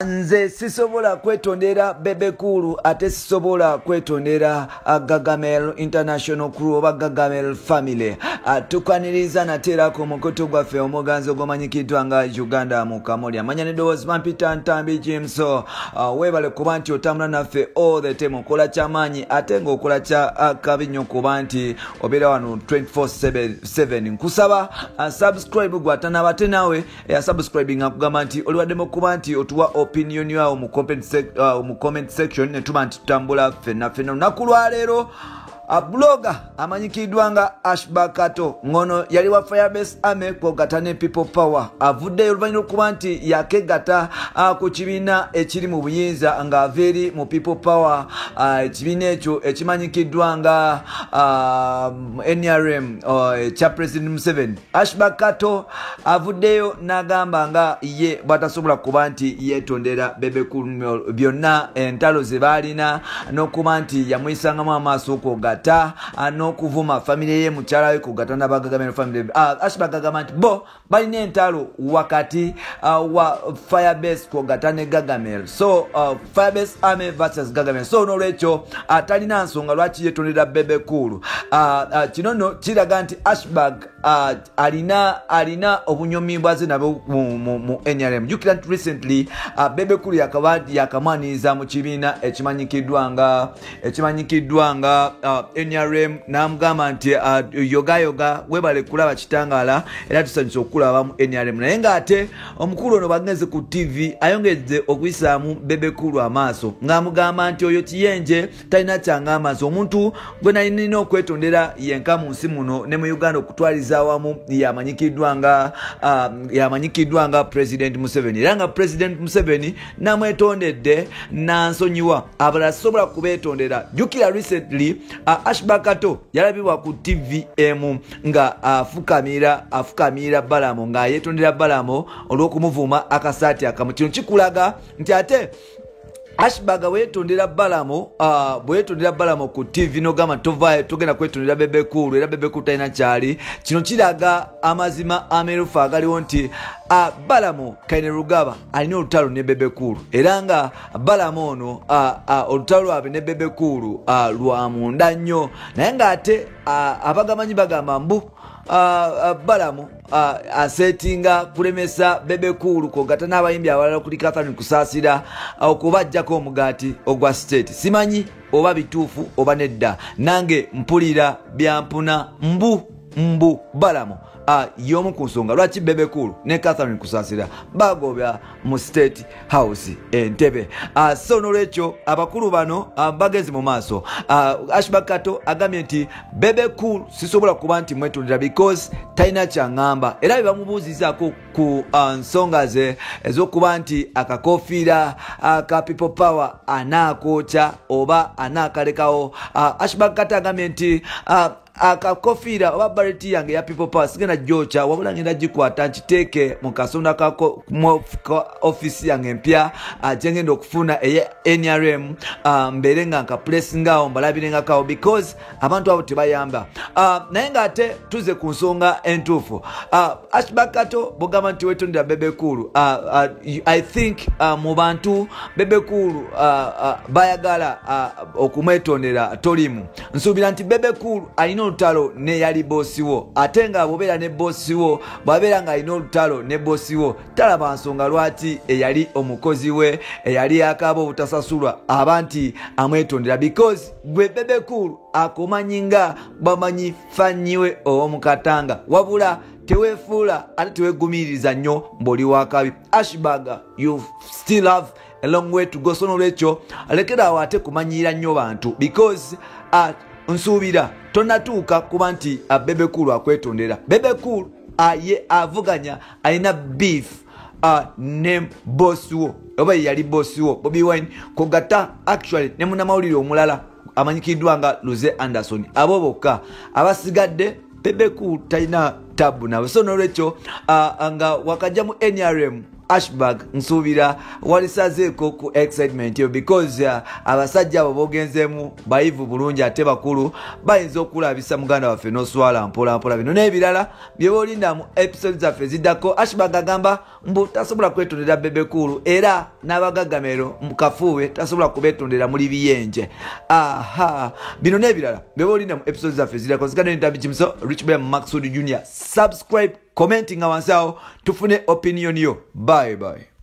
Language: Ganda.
Nze sisobola kwetondera Bebe Cool, ate sisobola kwetondera Gagamel International Crew oba Gagamel Family. Tukwaniriza nate ku mukutu gwaffe omuganzi ogumanyikiddwa nga Uganda mu Kamuli. Amanya n'eddoboozi bampita Ntambi Jimso. Weebale kuba nti otambula naffe all the time, okola kyamaanyi ate ng'okola kya kabi nnyo kuba nti obeera wano 24/7. Nkusaba subscribe gwatanaba, ate naawe eyasubscribing akugamba nti oliwaddemu okuba nti otuwa opinion yawo mu comment section, ne tuba nti tutambula ffenna ffenna. Olunaku lwaleero blogger amanyikiddwa nga Ashburg Kato, ngono yali wa Firebase Army kwogata ne People Power, avuddeyo oluvannyuma lwokuba nti yakegatta ku kibiina ekiri mu buyinza ng'ava eri mu People Power, ekibiina ekyo ekimanyikiddwa nga NRM ekya President Museveni. Ashburg Kato avuddeyo n'agamba nga ye bw'atasobola kuba nti yeetondera Bebe Cool byonna entalo ze baalina n'okuba nti yamuyisangamu amaaso okwogata n'okuvuma famire ye, mukyala we, kugata n'abagagamira famire. Ashburg agamba nti bo balina entalo wakati wa Firebase kwogata ne Gagamel, so Firebase Army versus Gagamel. So n'olwekyo talina nsonga lwaki yetondera Bebe Cool. Kino nno kiraga nti Ashburg alina obunyomi bwaze nabwo mu NRM. Jjukira nti recently Bebe Cool yakamwaniriza mu kibiina ekimanyikiddwa nga NRM, n'amugamba nti yogayoga, webale kulaba kitangaala era tusanyusa okulaba mu NRM. Naye ng'ate omukulu ono bagenze ku TV ayongedde okuyisaamu Bebe Cool amaaso ng'amugamba nti oyo kiyenje talina kyangamba, nti omuntu gwe nalina okwetondera yenka mu nsi muno ne mu Uganda okutwaliza awamu yamanyikiddwa nga President Museveni, era nga President Museveni namwetondedde nansonyiwa, abalala sisobola kubeetondera. Jjukira recently Ashburg Kato yalabibwa ku TV emu nga afukamira Balamu nga yeetondera Balamu olw'okumuvuma akasaati akamu. Kino kikulaga nti ate Ashburg bwetondera Balamu, bwetondera Balamu ku TV nogamba tovaayo togenda kwetondera Bebe Cool, era Bebe Cool talina kyali. Kino kiraga amazima amerufu agaliwo nti Balamu Kainerugaba alina olutalo ne Bebe Cool, era nga Balamu ono olutalo lwabwe ne Bebe Cool lwa munda nnyo. Naye ng'ate abagamanyi bagamba mbu Balamu asetinga kulemesa Bebe Cool kwogata n'abayimbi abalala okuli Catherine Kusaasira okubajjako omugaati ogwa state. Simanyi oba bituufu oba nedda, nange mpulira byampuna mbu Balamu y'omu ku nsonga lwaki Bebe Cool ne Catherine Kusaasira bagobya mu State House Entebe. So nolwekyo abakulu bano bagezi mu maaso. Ashburg Kato agambye nti Bebe Cool sisobola kuba nti mwetondera because talina kyaŋŋamba, era bye bamubuuzizaako ku nsonga ze ez'okuba nti akakofiira ka People Power anaakookya oba anaakalekawo, Ashburg Kato agambye nti akakofiira oba beret yange ya People Power sigenda gyokya, wabula ngenda gikwata nkiteeke mu kasonda ka ofisi yange empya gyengenda okufuna eya NRM, mbeere nga nkapulesingawo mbalabirengakawo because abantu abo tebayamba. Naye ng'ate tuze ku nsonga entuufu, Ashburg Kato bwogamba nti wetondera Bebe Cool, I think mu bantu Bebe Cool bayagala okumwetondera tolimu. Nsuubira nti Bebe Cool alina olutalo neyali boss wo, ate nga bw'obeera ne boss wo, bw'abeera ng'alina olutalo ne boss wo, talaba nsonga lwaki eyali omukozi we eyali akaaba obutasasulwa aba nti amwetondera, because gwe Bebe Cool akumanyi nga bamanyi fanyiwe ow'omukatanga. Wabula teweefuula ate teweegumiiriza nnyo mbw'oli wakabi. Ashburg, you still have a long way to go. So nolwekyo lekeraawo ate kumanyiira nnyo bantu because nsuubira tonatuuka kuba nti Bebe Cool akwetondera. Bebe Cool ye avuganya alina beef ne boss wo oba ye yali boss wo Bobi Wine, kogata actually ne munnamawulire omulala amanyikiddwa nga Luze Anderson. Abo bokka abasigadde Bebe Cool talina tabu nabo. So nolwekyo nga wakajja mu NRM. Ashburg, nsuubira walisazeeko ku excitement yo because abasajja abo bogenzeemu bayivu bulungi ate bakulu, bayinza okulabisa muganda waffe n'oswala mpolampola. Bino n'ebirala byeba olinda mu episode zaffe eziddako. Ashburg agamba mbu tasobola kwetondera Bebe Cool, era n'abagagamero mukafuuwe tasobola kubetondera muli biyenje. Aha, bino n'ebirala byeba olinda mu episode zaffe eziddako. Nsigadde Rich Boy Maxud Junior. Subscribe, commenting wansi awo tufune opinion yo. Bye bye.